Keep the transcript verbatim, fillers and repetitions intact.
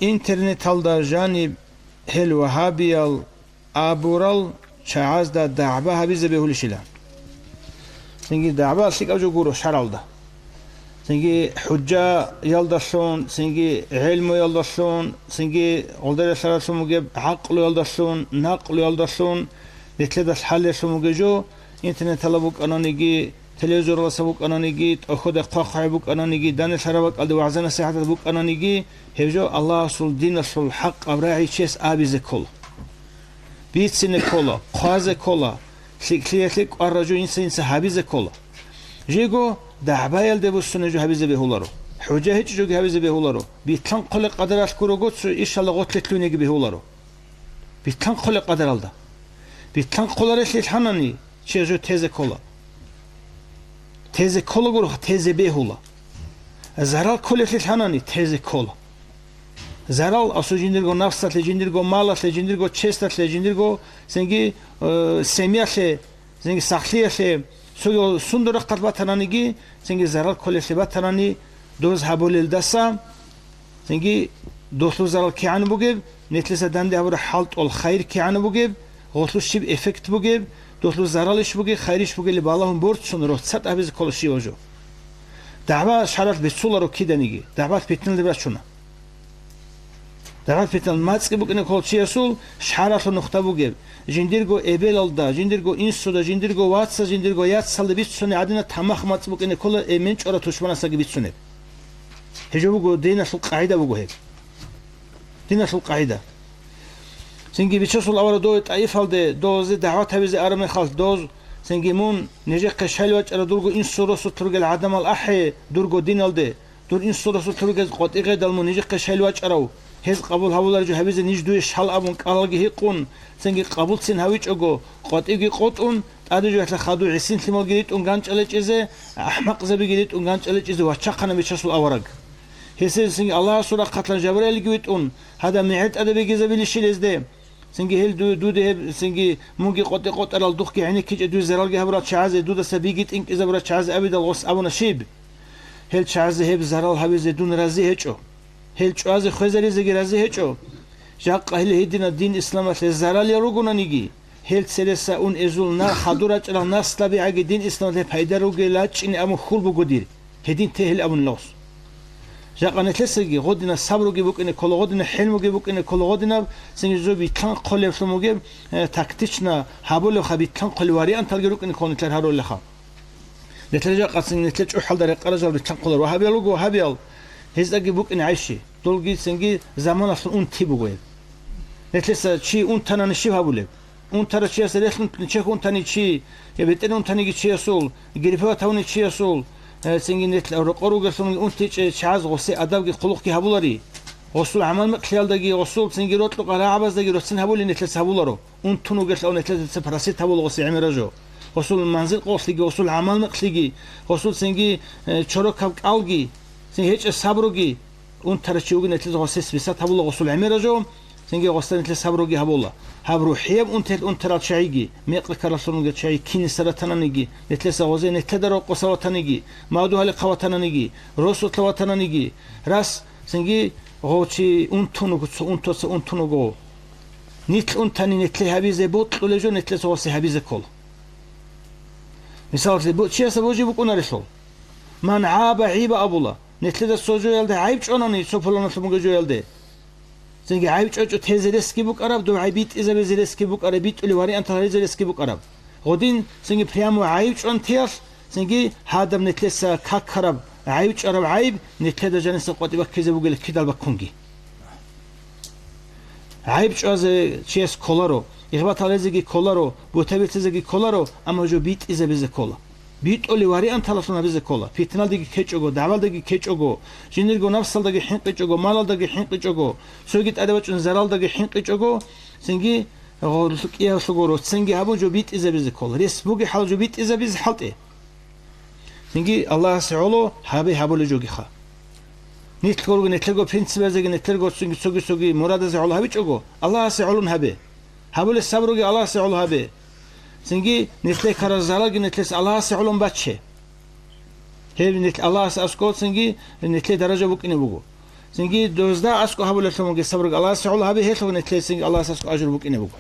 Интернеталда жаниб гьел вагьабиял абурал чагӀазда дагӀба гьабизе бегьулищила? Цинги дагӀба лъикӀаб жо гуро шаргӀалда. Цинги хӀужаялдалъун, цинги гӀелмуялдалъун, цинги гъолдаралъаралъун бугеб гӀакълуялдалъун, накълуялдалъун нилъеда лъалелъун бугеб жо, интернеталда букӀананиги, телевизоралдаса букӀананиги, тӀохьода хъвахъ букӀананиги, данделъараб бакӀалде вагӀза-насихӀаталда букӀананиги, гьеб жо Аллагьасул диналъул хӀакъаб рагӀичияс абизе ккола. Бицине ккола, хъвазе ккола, лъикӀлъиялъе кӀвараб жо инса-инса гьабизе ккола. Жего дагӀбаялде буссунеб жо гьабизе бегьуларо, хӀужа гьечӀеб жоги гьабизе бегьуларо, битлъан хъулеб къадаралъ гурого цо ишала гъотлъе лъугьинеги бегьуларо. Битлъан хъулеб къадаралда. Битлъан хъуларелъе лъанани, чияс жо тезе ккола. Тезе ккола гуроха, тезе бегьула. Зарал кколеблъи лъанани, тезе ккола. Зарал асул жиндирго нафсалъе, жиндирго малалъе, жиндирго честалъе, жиндирго цинги, э, семьялъе, цинги сахлъиялъе, цоги сундул рахъалъ батананиги, цинги зарал кколеблъи батанани, доз гьабулелдаса, цинги долъул зарал кигӀан бугеб, нилъеца данде гьабураб хӀалтӀул хайир кигӀан бугеб, гъолъул щиб эффект бугеб, долъул заралищ бугеб, хайрищ бугебали балагьун борцун, рохсат гьабизе ккола щивав жо. ДагӀба шаргӀалъ бицуларо киданиги, дагӀбалъ питналде бачуна. ДагӀбалъ питнал мацӀги букӀине ккола чиясул шаргӀалъул нухда бугеб, жиндирго эбелалда, жиндирго инсуда, жиндирго вацал, жиндирго яцалда бицунеб гӀадина тамах мацӀ букӀине ккола эмен чӀварав тушманасдаги бицунеб. Гьеб жо буго диналъул къагӀида буго гьеб. Диналъул къагӀида. Цинги Бичасул авараг дове ТӀаифалде, дозе дагӀват гьабизе араб мехалъ, доз, цинги мун нижехъе щайил вачӀарав дурго инсул росулъ ругел гӀадамал ахӀе дурго диналде, дур инсул росулъ ругез къватӀигъедал мун нижехъе щайил вачӀарав, гьез къабул гьабулареб жо гьабизе ниж дуе щал абун кӀалалги гьикъун, цинги къабулцин гьавичӀого, къватӀивги къотӀун, ТӀаде жоялъе хадув гӀисинлъималги ритӀун ганчӀалечӀезе, ахӀмакъзабиги ритӀун ганчӀалечӀезе вачахъана Бичасул авараг. Гьесие цинги Аллагьасул рахъалъан Жабраилги витӀун, гьадаб мегӀер тӀаде бегизабилищила гьезде? Цинги гьел ду-, дуде гьеб, цинги мунги къотӀи-къотӀарал духъги гӀенеккичӀеб дуе заралги гьабурал чагӀазе, дудаса биги тӀинкӀизабурал чагӀазе абидал гъос абуна щиб? Гьел чагӀазе гьеб зарал гьабизе дун рази гьечӀо. Гьел чӀвазе хвезаризеги рази гьечӀо. Жакъа гьел гьединал дин исламалъе заралил ругонаниги, гьел цереса ун эзул нар хадур рачӀарал наслабигӀаги дин исламалъе пайда ругел рачӀине абун хьул буго дир, гьедин те гьел абун лъос. Жакъа нилъесаги гъодинаб сабруги букӀине ккола, гъодинаб хӀилмуги букӀине ккола, гъодинаб цинги жо битлъан хъолеблъун бугеб, э, тактично гьабулебха битлъан хъолеб варианталги рукӀине ккола нилъер гьарулелха. Нилъер жакъа цинги нилъер чӀухӀалда рекъараб жал битлъан хъолар вагьабиял руго, вагьабиял. Гьездаги букӀине гӀайщи. Долги цинги заманалъул унти буго гьеб. Нилъеца чи унтанани щиб гьабулеб? Унтарав чиясе релълъун чехь унтани чи, я бетӀер унтаниги чиясул, гриппа тавни чиясул, э, цинги нилъ рокъор ругеллъун унтичӀей чагӀаз гъосе адабги хъулухъги гьабулари. Гъосул гӀамал-микълъиялдаги, гъосул цинги рокьукъа рагӀабаздаги роцин гьабулин нилъеца гьабуларо. Унтун вугелъул нилъеца просить гьабула гъосе гӀемераб жо. Гъосул манзил-къокълъиги, гъосул гӀамал-микълъиги, гъосул цинги, э, чорокаб кӀалги, цин гьечӀеб сабруги, унтарав чи вугин нилъеца гъосе списать гьабула гъосул гӀемераб жо, цинги гъосда нилъеца сабруги гьабула. Гьаб рухӀияб унтел унтарал чагӀиги, мекъи ккараллъун ругел чагӀи кинисда ратананиги, нилъеца гъозе нилъеда рокъоса ватаниги, мавдугьалихъа ватананиги, росулъа ватананиги, рас, цинги гъов чи унтун вуго, цо унтуца унтун вуго. Нилъ унтани нилъее гьабизе бокьулеб жо нилъеца гъосе гьабизе ккола. Мисалалъе, бу-, чиясда божи букӀунарелъул. Ман гӀаба гӀиба абула. Нилъеда цо жоялде гӀайиб чӀванани, цо пуланалъуб бугеб жоялде. Цинги гӀайиб чӀвачӀо тезе ресги букӀараб, дов гӀайиб битӀизабизе ресги букӀараб, битӀулеб вариантал гьаризе ресги букӀараб. Гъодин цинги прямо гӀайиб чӀван теялъ, цинги гьадаб нилъеца какараб, гӀайиб чӀвараб гӀайиб нилъеда жаниса къватӀиб баккизе бугел кидал баккунги. ГӀайиб чӀвазе чияс кколаро, игъбат гьаризеги кколаро, бутӀа бицизеги кколаро, амма жо битӀизабизе ккола. БитӀулеб варианталалъун гьабизе ккола, питналдеги ккечӀого, дагӀвалдаги ккечӀого, жиндирго нафсалдаги хӀинкъичӀого, малалдаги хӀинкъичӀого, цоги тӀаде бачӀун заралдаги хӀинкъичӀого, цинги гъо-, кӀиялъуго роцинги гьабун жо битӀизабизе ккола. Рес бугеб хӀал жо битӀизабизе хӀалтӀе. Цинги Аллагьасе гӀоло гьабе гьабулеб жогиха. Нилъго руго, нилъерго принципазеги, нилъерго цинги цоги-цоги мурадазе гӀоло гьабичӀого, Аллагьасе гӀолун гьабе. Гьабулеб сабруги Аллагьасе гӀоло гьабе. Цинги нилъее ккараб заралги нилъеца Аллагьасе гӀолун бачче. Гьеб нилъ Аллагьасе аскӀов цинги нилъее даража букӀине буго. Цинги дозда аскӀо гьабулелъул мунги сабруги Аллагьасе гӀоло гьабе, гьелъул нилъее цинги Аллагьас аскӀо ажр букӀине буго.